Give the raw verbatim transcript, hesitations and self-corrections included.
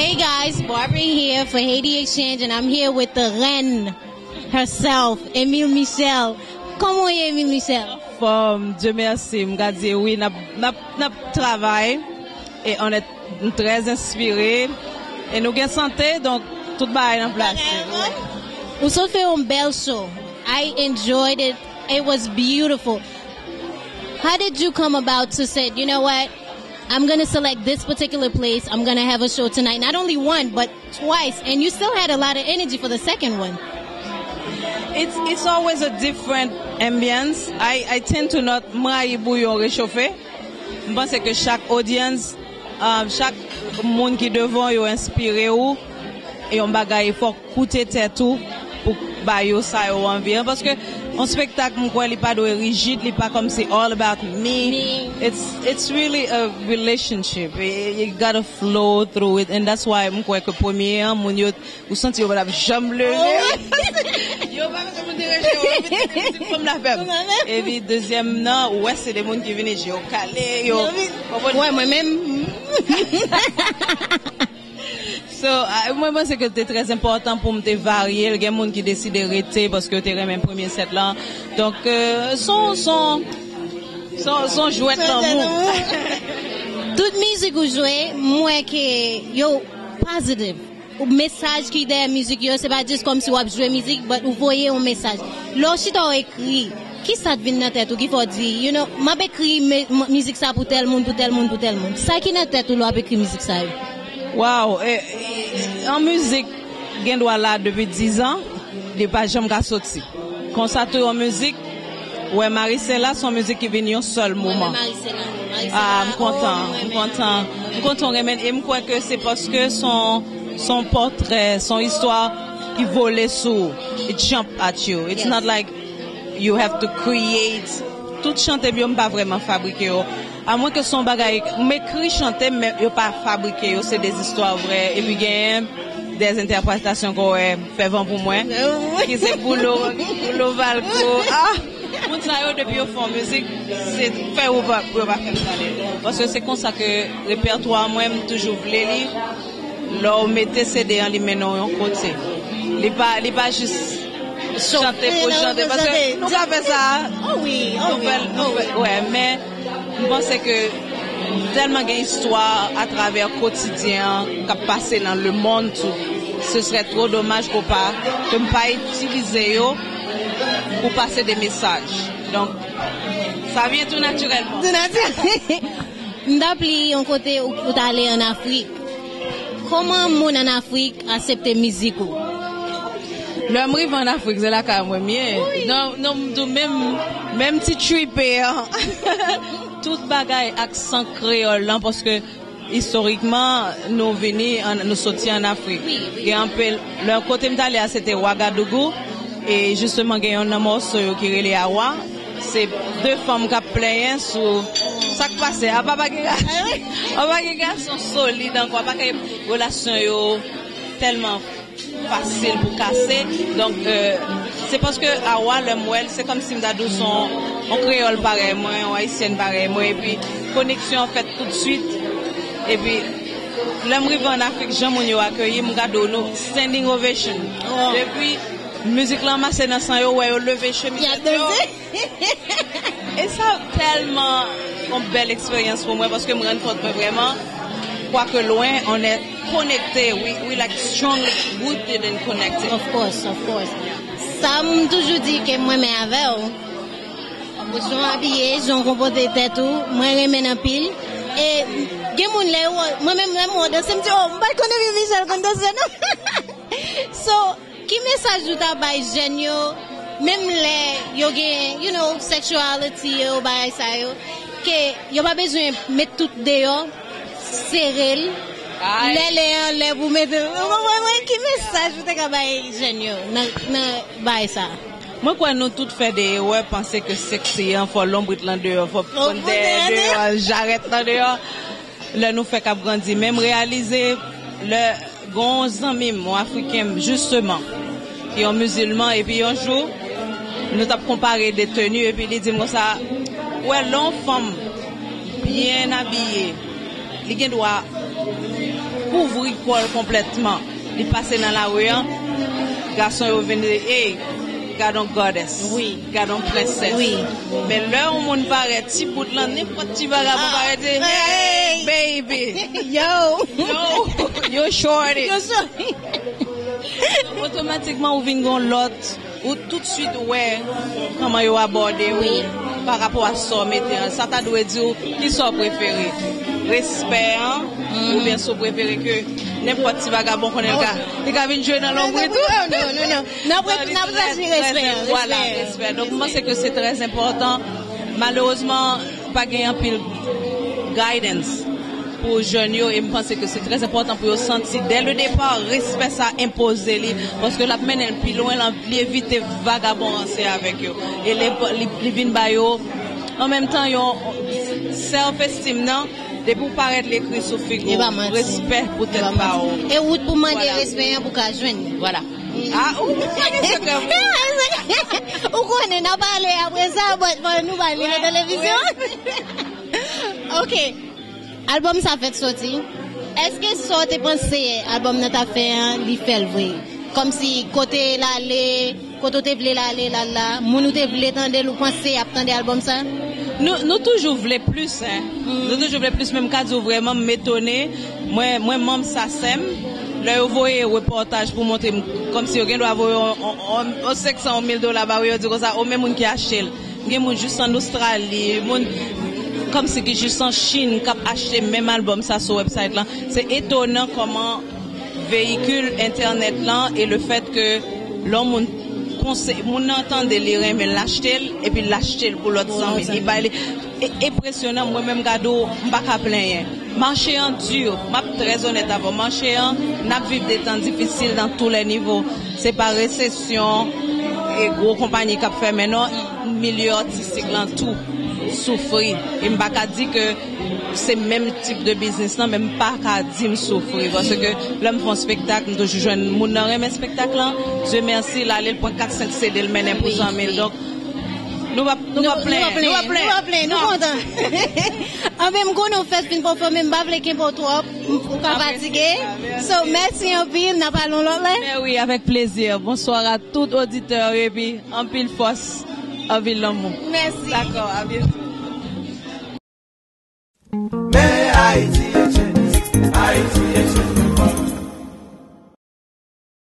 Hey guys, Barbara here for Haiti Exchange, and I'm here with the reine herself, Emile Michel. Kòman w ye, Emile Michel? Anfòm, Dye mèsi, m ka di wi, n ap, n ap, n ap travay, e on est trè enspire, e nou gen sante, donk tout bagay nan plas. Ou sot fè yon bèl show. I enjoyed it. It was beautiful. How did you come about to say, you know what? I'm gonna select this particular place. I'm gonna have a show tonight. Not only one, but twice. And you still had a lot of energy for the second one. It's it's always a different ambience. I I tend to not, m rayi bouyon rechofe. M panse ke chak audience, um, chak moun ki devan yo enspire ou. E yon bagay, fòk koute tèt ou pou ba yo sa yo anvi an. Paske yon spektak, m kwè, li pa dwe rijid, li pa kòmsi all about me. It's, it's really a relationship. You gotta flow through it, and that's why m kwè ke premye an, moun yo, ou santi yo pa t ap janm leve. Yo pa bezwen moun dirije yo, epi se fanm la fè. Epi dezyèm nan, ou wè se de moun ki vini, je yo kale, yo. Wè, mwen menm. So, ah, mwen panse ke te trè enpòtan pou m te varye l. Gen moun ki deside rete paske yo te renmen premye sèt lan. Donk, euh, son, son, son, son jwèt lanmou. Tout mizik ou jwe, m wè ke yo positive. Ou mesaj ki dèyè mizik yo, se pa jis kòmsi w ap jwe mizik, but ou voye yon mesaj. Lè w chita w ekri, ki sa t vin nan tèt ou ki fè w di, you know, m ap ekri me- m- mizik sa pou tèl moun, pou tèl moun, pou tèl moun. Sa ki nan tèt ou lè w ap ekri mizik sa yo? Waw, e, e, an mizik gen dwa la depi diz an, li pa janm ka soti. Konsa tou yon mizik, wè, Marisela, se yon mizik ki vin yon sèl moman. Ah, m kontan, m kontan. M kontan renmen, e m kwè ke se paske se yon, se yon pòtrè, se yon istwa ki vole sou ou. It jump at you. It's not like you have to create. Tout chante m yo, m pa vrèman fabrike yo. Amwen ke se yon bagay, m ekri chante m, men yo pa fabrike yo, se de zistwa vrè. Epi genyen de entèpretasyon ke w wè fè van pou mwen, ki se Boulo, Boulo Valco. Ah! Moun sa yo, depi yo fè yon mizik, se fè yo pa, pou yo pa fè m pale. Paske se konsa ke repètwa mwen, m toujou vle li. Lè w mete C D an, li mennen w yon kote. Li pa, li pa jis chante pou chante, paske nou ka fè sa. Oh wi, oh wi, oh wi. Wè, men m panse ke tèlman gen istwa atravè kotidyen an k ap pase nan lemonn tou. Se srè twò domaj pou pa, ke m pa itilize yo pou pase de mesaj. Donk, sa vyen tou natirèlman. Tou natirèl. M t ap li yon kote ou, ou t ale ann Afrik. Kòman moun ann Afrik aksepte mizik ou? Lè m rive ann Afrik, se lakay mwen m ye. Non, non, m di w menm, menm ti tripe an. Tout bagay aksan kreyòl lan, paske istorikman, nou vini, ann- nou soti ann Afrik. Gen anpil, lè kote m t ale a, se te Ouagadougou. E jisteman, gen yonn nan mòso yo ki rele Awa. Se de fanm k ap plenyen sou sa k pase. Apa pa gen gason, apa gen gason solid ankò, apa gen relasyon yo tèlman fasil pou kase. Donk, euh, se paske Awa, lè m wè l, se kòmsi m ta di w se yon, yon kreyòl parèy mwen, yon ayisyèn parèy mwen, epi koneksyon an fèt toutswit. Epi, lè m rive ann Afrik, jan moun yo akeyi m, m ka di w nou standing ovation. Depi mizik lan mache nan san yo, wè yo leve chemiz yo. E sa tèlman yon bèl eksperyans pou mwen, paske m rann kont mwen vrèman, quoique loin, on est connected. We, we like strongly rooted and connected. Of course, of course. Sa m toujou di ke m renmen avè w. Jan w abiye, jan w konpòte tèt ou, mwen renmen l anpil. E gen moun lè yo, mwen menm lè m wè w danse, m di, oh, m pa t konnen Michel konn danse non. So, ki mesaj ou ta bay jèn yo, menm lè yo gen, you know, sexuality yo, bagay sa yo, ke yo pa bezwen met tout deyò, sere l, lè lè an lè pou mete l. Ou konprann mwen? Ki mesaj ou te ka bay jèn yo nan, nan bagay sa? Mwen kwè nou tout fè de erè, panse ke seksi an, fò lonbrit lan deyò, fò pran dèyè deyò, jarèt lan deyò. Lè nou fè k ap grandi. Men m reyalize, lè gon zanmi m, yon Afriken, jisteman, ki yon mizilman, epi yon jou, nou t ap konpare de teni, epi li di m konsa, ou wè, lè yon fanm byen abiye, li gen dwa kouvri kò l konplètman. Li pase nan lari an, gason yo vin di, "Hey, gad on goddess, wi, gad on princess." Wi. Men lè yon moun parèt, ti bout lan, nenpòt ti vagabon parèt, di, "Hey, baby." Yo. Yo. Yo shorty. Yo shorty. Otomatikman, ou vin gon lòt, ou tout swit wè kòman yo abòde w pa rapò a sa w mete an. Sa ta dwe di w ki sa w prefere. Respè an, oubyen si w prefere ke nenpòt ti vagabon konnen l ka, li ka vin jwe nan lonbrit ou. Non, non, non, non. N ap re-, n ap chèche respè an, vwala, respè an. Donk, mwen panse ke se trè enpòtan. Malerezman, pa gen anpil guidance pou jèn yo, e m panse ke se trè enpòtan pou yo santi, dès le départ, respè sa enpoze li, paske l ap mennen l pi lwen, l ap, li evite vagabon ranse avèk yo. E li, li, li vin ba yo, an menm tan, yon self esteem nan, depi w parèt, li ekri sou figi w, respè pou tèt pa w. E wout pou mande respè an pou ka jwenn. Vwala. Ah, ou pa gen sekrè. Ou konnen, n a pale apre sa, but, bon, nou pa li nan televizyon. Ok. Albòm sa fèk soti. Èske sa w te panse albòm nan t ap fè an, li fè l vre? Kòmsi kote l ale, kote w te vle l ale, l al la. Moun ou te vle tande l, ou panse y ap tande albòm sa? Nou, nou toujou vle plis, en. Nou toujou vle plis, men m ka di w vrèman, m etone. Mwen, mwen manm sasèm, lè yo voye repòtaj pou montre m, kòmsi yo gen dwa voye on, on, on, on senk san, on mil dola ba ou, yo di konsa, o, men moun ki achte l. Gen moun jis ann Ostrali, moun kòmsi ki jis an Chin k ap achte menm albòm sa sou website lan. Se etonan kòman veyikil entènèt lan e le fèt ke lè yon moun konse-, moun nan tande li renmen l, l achte l, epi l achte l pou lòt zanmi li, bay li. E, enpresyonan, mwen menm gade w, m pa ka plenyen. Mache an di, m ap trè onèt avè w, mache an, n ap viv de tan difisil dans tous les niveaux. Se pa resesyon e gwo konpayi k ap fèmen non, milye atistik lan tou soufri. E m pa ka di ke se menm tip de biznis lan, men m pa ka di m soufri. Paske lè m fè yon spektak, m toujou jwenn moun nan renmen spektak lan. Dye mèsi, l ale, l pran kat senk C D, l mennen pou zanmi l. Donk, nou p ap, nou p ap plenyen. Nou p ap plenyen, nou kontan. Anben, m konnen w fèk fin pèfòme, m pa vle kenbe w twòp, m, ou ka fatige. So, mèsi anpil, n a pale yon lòt lè. Men wi, avèk plezi. Bonswa a tout oditè yo, epi anpil fòs, anpil lanmou. Mèsi. Dakò, a byento.